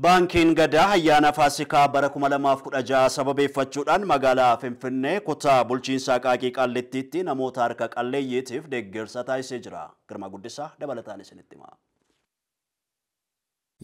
Baankiin Gadaa ayyaana Faasikaa bara 2016 sababeeffachuudhaan magaalaa Finfinnee kutaa bulchiinsa Aqaaqii Qaallittiitti namoota harka qalleeyyiitiif deeggarsa taasisee jira. Girmaa Guddisaa dabalataan isinitti hima.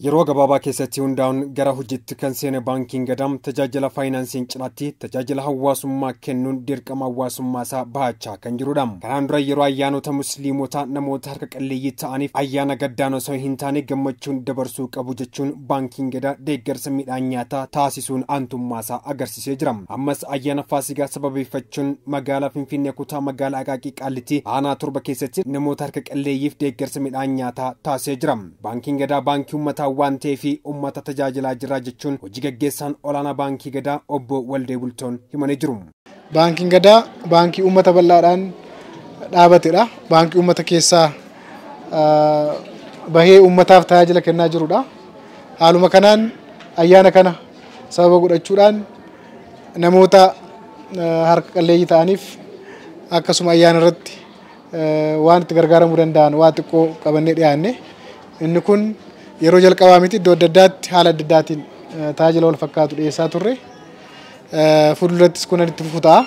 Yeroo gabaabaa keessatti hundaa'uun gara hojiitti kan seene Baankiin Gadaa tajaajila faayinaansiin cinaatti tajaajila hawaasummaa kennuun dirqama hawaasummaa isaa bahachaa kan jirudha. Kanaan dura yeroo ayyaanota musliimotaa namoota harka qalleeyyii ta'aniif ayyaana gaddaan osoo hin taane gammachuun dabarsuu qabu jechuun Baankiin Gadaa deeggarsa midhaan nyaataa taasisuun aantummaa isaa agarsiisee jira. Ammas ayyaana Faasigaa sababeeffachuun magaalaa Finfinnee kutaa magaalaa Aqaaqii Qaallitti aanaa 7 keessatti namoota harka qalleeyyiif deeggarsa midhaan nyaataa taasisee jira. Baankiin Gadaa baankii uummataa waan ta'eef uummata tajaajilaa jira jechuun hojii gaggeessaan olaanaa Baankii Gadaa obbo Waldee Bultoon himanii jiru. Baankiin Gadaa baankii uummata bal'aadhaan dhaabatedha. Baankii uummata keessaa bahee uummataaf tajaajila kennaa jirudha. Haaluma kanaan ayyaana kana sababa godhachuudhaan namoota harka qalleeyyii ta'aniif akkasuma ayyaana irratti waan itti gargaaramuu danda'an waa xiqqoo qabannee dhiyaanne. Inni kun yeroo jalqabaa miti, iddoo adda addaatti haala adda addaatiin tajaajila wal fakkaatu dhiyeessaa turre. Fuuldurattis kun itti fufu ta'a.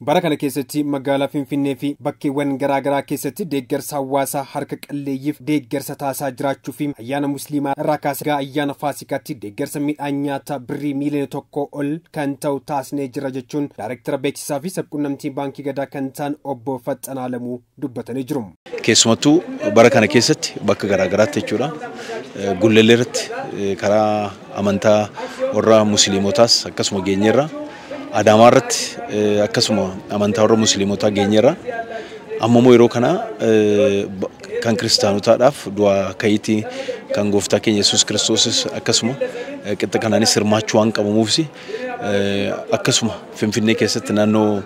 Bara kana keessatti magaalaa Finfinnee fi bakkeewwan garaagaraa keessatti deeggarsa hawaasaa harka qalleeyyiif deeggarsa taasisaa jiraachuu fi ayyaana musliimaa irraa kaasee ayyaana Faasikaatti deeggarsa midhaan nyaataa birrii miiliyoona 1 ol kan ta'u taasisnee jira jechuun daayirektara beeksisaa fi sabquunnamtii Baankii Gadaa kan ta'an obbo Faxxanaa Lamuu dubbatanii jiru. Keessumattuu bara kana keessatti bakka garaagaraatti jechuudha. Gullallee irratti karaa amantaa warra musliimotaas akkasuma geenyeerra. Adaamaa irratti akkasuma amantaa warra musliimotaa geenyeerra. Amma immoo yeroo kana kan kiristaanotaadhaaf du'aa ka'iitii kan gooftaa keenya Yesuus Kiristoosis akkasuma qixa kanaanis hirmaachuu waan qabamuufis akkasuma Finfinnee keessatti naannoo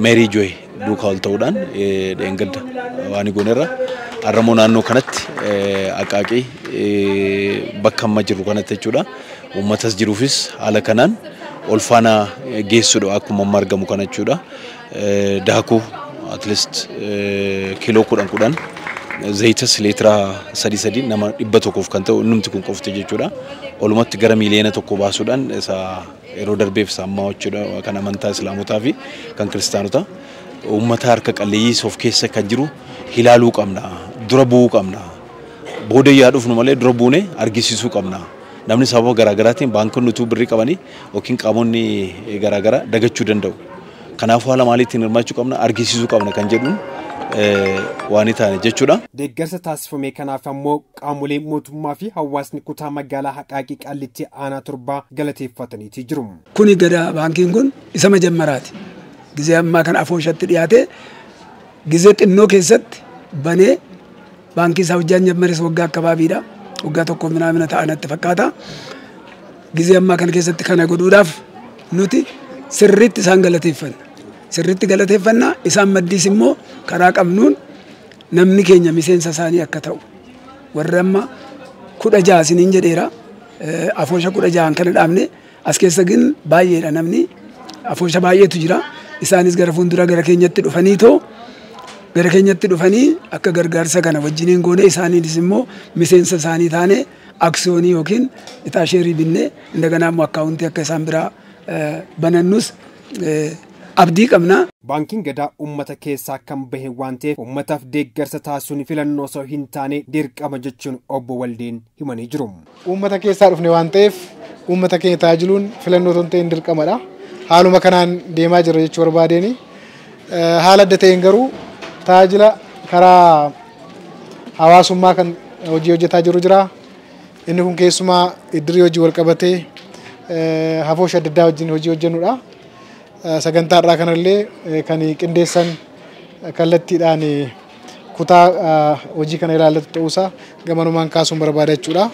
Meerii Jooy duukaa ol ta'uudhaan dheengadda waan goonerra. Har'ammoo naannoo kanatti Aqaaqii bakka amma jirru kanatti jechuudha. Uummatas jiruufis haala kanaan ol faana geessuudha akkuma amma argamu kana jechuudha. Daakuu at least kiiloo 10 10, zayitas leetira 3 3 nama 100f kan ta'u innumti kun qofti jechuudha. Olumatti gara miiliyoona 1 baasuudhaan isa yeroo darbeef isa ammaa jechuudha kan amantaa islaamotaa fi kan kiristaanotaa. Uummata harka qalleeyyii of keessa kan jiru ilaaluu qabna. Dura bu'uu qabna. Booda yaa dhufnu malee dura buunee argisiisuu qabna. Namni sababa garaagaraatiin baankonni utuu birrii qabanii yookiin qaamonni garaagaraa dagachuu danda'u. Kanaafuu haala maaliitiin hirmaachuu qabna, argisiisuu qabna kan jedhuun waan taane jechuudha. Deeggarsa taasifame kanaaf ammoo qaamolee mootummaa fi hawaasni kutaa magaalaa Haqaaqii Qaallitti aanaa 7 galateeffataniiti jiru. Kuni Gadaa baankiin kun isa majammaraati. Gizee ammaa kana afooshatti dhiyaate gizee xinnoo keessatti banee baankii isaa hojjaan jammares waggaa akkabaabiidha. Waggaa tokko minaamina ta'a natti fakkaata. Gizee ammaa kana keessatti kana godhuudhaaf nuti sirriitti isaan galateeffanna. Sirriitti galateeffanna, isaan maddiis immoo karaa qabnuun namni keenya miseensa isaanii akka ta'u. Warra amma 16 isiniin jedheera. Afoosha 16 kana dhaabne as keessa gin baay'eedha, namni afoosha baay'eetu jira. Isaanis gara fuuldura gara keenyatti dhufanii too gara keenyatti dhufanii akka gargaarsa kana wajjiniin goone, isaaniinis immoo miseensa isaanii taane aksiyoonii yookiin itaa sheerii binnee indaganaa immoo akkaawuntii akka isaan biraa banannus abdii qabna. Baankiin Gadaa uummata keessaa kan bahe waan ta'eef uummataaf deeggarsa taasisuun filannoo osoo hin taane dirqama jechuun obbo Waldeen himanii jiru. Uummata keessaa dhufne waan ta'eef uummata keenya tajaajiluun filannoo osoo hin ta'in dirqamadha. Haaluma kanaan deemaa jirra jechuu barbaadeen. Haala adda ta'een garuu tajaajila karaa hawaasummaa kan hojii hojjetaa jiru jira. Inni kun keessumaa iddirii hojii wal qabatee hafoosha adda addaa wajjin hojii hojjennudha. Sagantaa irraa kanallee kan qindeessan kallattiidhaan kutaa hojii kana ilaallatu ta'uusaa gamanumaan kaasuun barbaada jechuudha.